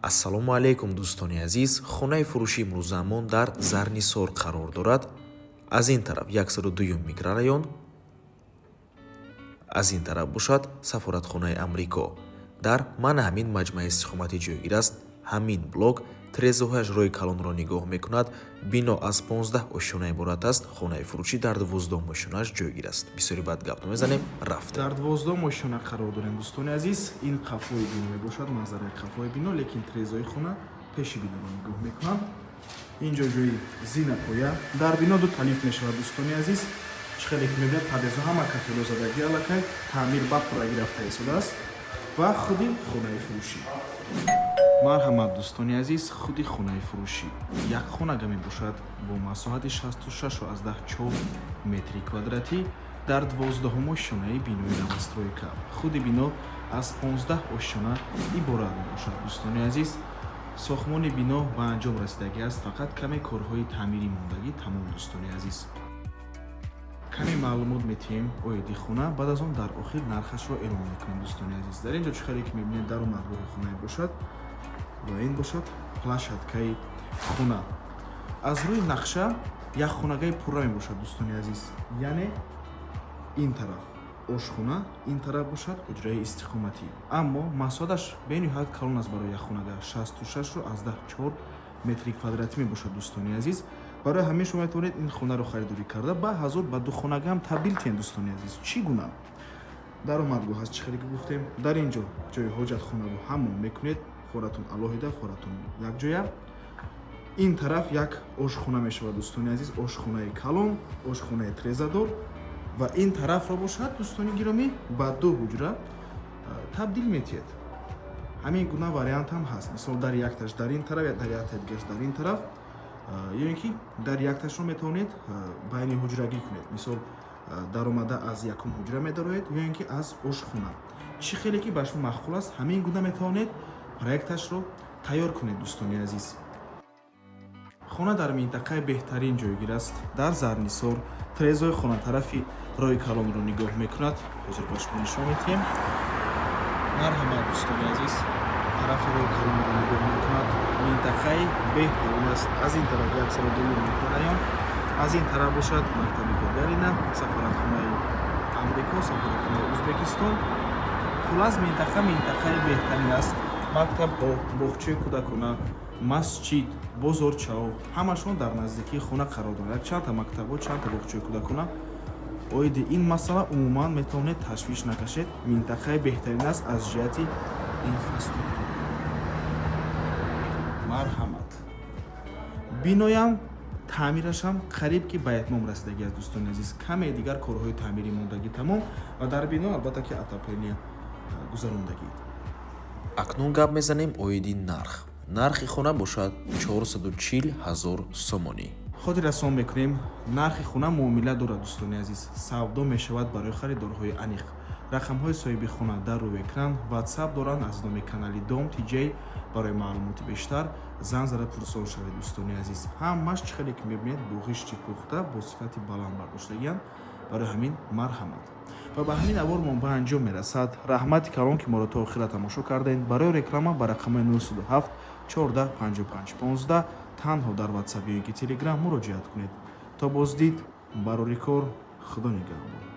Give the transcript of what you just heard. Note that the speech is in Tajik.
Ассалому алайкум, дӯстони азиз. Хонаи фурӯши имрӯзаамон дар Зарнисор қарор дорад. Аз ин тараф 102 микрорайон, аз ин тараф бошад сафоратхонаи Амрико. Дар мана ҳамин маҷмӯаи истиқоматӣ ҷойгир аст. Ҳамин блок трезоҳояш роҳи калонро нигоҳ мекунад. Бино аз 15 ошёна иборат аст. Хонаи фурӯшӣ дар 12-ум ошёнааш ҷойгир аст. Бисёри баъд гап намезанем, рафтем. Дар 12-ум ошёна қарор дорем, дӯстони азиз. Ин қафои бино мебошад, манзараи қафои бино, лекин трезои хона пеши биноро нигоҳ мекунанд. Ин ҷо ҷои зинапоя. Дар бино ду та лифт мешавад, дӯстони азиз. Чӣ хеле ки мебинад, подъездҳо ҳама кафело задагӣ, аллакай таъмир ба пуррагӣ рафта истодааст. Ва худи хонаи фурӯшӣ, марҳамат, дӯстони азиз. Худи хонаи фурӯшӣ як хонага мебошад бо масоҳати 66,4 метри квадратӣ дар 12-ум ошёнаи бинои новостройка. Худи бино аз 15 ошёна иборат мебошад, дӯстони азиз. Сохтмони бино ба анҷом расидагӣ аст, фақат каме корҳои таъмирӣ мондагӣ, тамом. Дӯстони азиз, каме маълумот метиҳем оиди хона, баъд аз он дар охир нархашро эълон мекунем. Дӯстони азиз, дар ин ҷо чӣ хеле ки мебинед, даромадгоҳи хона бошад ва ин бошад площадкаи хона. Аз рӯи нақша як хонагаи пурра мебошад, дӯстони азиз, яъне ин тараф ошхона, ин тараф бошад ҳуҷраи истиқоматӣ. Аммо масоҳаташ бениҳоят калон аст барои як хонага, 66,4 метри квадратӣ мебошад. Дӯстони азиз, барои ҳамин шумо метавонед ин хонаро харидорӣ карда, ба ҳазор ба ду хонагаам табдил кунед. Дӯстони азиз, чӣ гуна даромадгоҳ аст, чӣ хеле ки гуфтем, дар ин ҷо ҷои ҳоҷатхонаву ҳаммом мекунед, хоратон алоҳида, хоратон якҷоя. Ин тараф як ошхона мешавад, дӯстони азиз, ошхонаи калон, ошхонаи трезадор. Ва ин тарафро бошад, дӯстони гиромӣ, ба ду ҳуҷра табдил метиҳед. Ҳамин гуна вариант ҳам ҳаст, мисол, дар якташ дар ин тараф, дар якта дигаш дар ин тараф, ё ин ки дар якташро метавонед байни ҳуҷрагӣ кунед. Мисол, даромада аз якум ҳуҷра медароед ё ин ки аз ошхона. Чӣ хеле ки ба шумо маъқул аст, ҳамин гуна метавонед проекташро тайёр кунед. Дӯстони азиз, хона дар минтақаи беҳтарин ҷойгир аст, дар Зарнисор. Трезои хона тарафи роҳи калонро нигоҳ мекунад. Ҳозир ба шумо нишон медиҳем. Марҳамат, дӯстони азиз, тарафи роҳи калонро нигоҳ мекунад, минтақаи беҳтарин аст. Аз ин тараф 102-юм микрорайон, аз ин тараф бошад мактаби Гагарина, сафоратхонаи Амрико, сафоратхонаи Ӯзбекистон. Хуллас, минтақа минтақаи беҳтарин аст. Мактабҳо, боғчаи кӯдакона, масҷид, бозорчаҳо ҳамашон дар наздикии хона қарор дорад. Якчандта мактабҳо, чандта боғчаи кӯдакона. Оиди ин масъала умуман метавонед ташвиш накашед. Минтақаи беҳтарин аст аз ҷиҳати инфраструктура. Марҳамат, биноям таъмирашам қариб ки ба итмом расидагӣ аст, дӯстони азиз. Каме дигар корҳои таъмирӣ мондагӣ, тамом. Ва дар бино, албатта ки, отопление гузарондагӣ. Акнун гап мезанем оиди нарх. Нархи хона бошад 440 ҳазор сомонӣ. Хотиррасон мекунем, нархи хона муомила дорад, дӯстони азиз, савдо мешавад. Барои харидорҳои аниқ рақамҳои соҳиби хона дар рӯи экран, Ватсап доранд аз номи канали Дом Тиҷей. Барои маълумоти бештар занг зада пурсон шавед. Дӯстони азиз, ҳамаш чӣ хеле ки мебинед, бо ғишти пухта, бо сифати баланд бардоштагианд. Барои ҳамин марҳамат. Ва ба ҳамин навормон ба анҷом мерасад. Раҳмати калон, ки моро то охира тамошо кардем. Барои реклама ба рақамҳои 907 14 55 15 танҳо дар Ватсап ё ки Телеграм муроҷиат кунед. То боздид, барори кор, Худо нигаҳбон.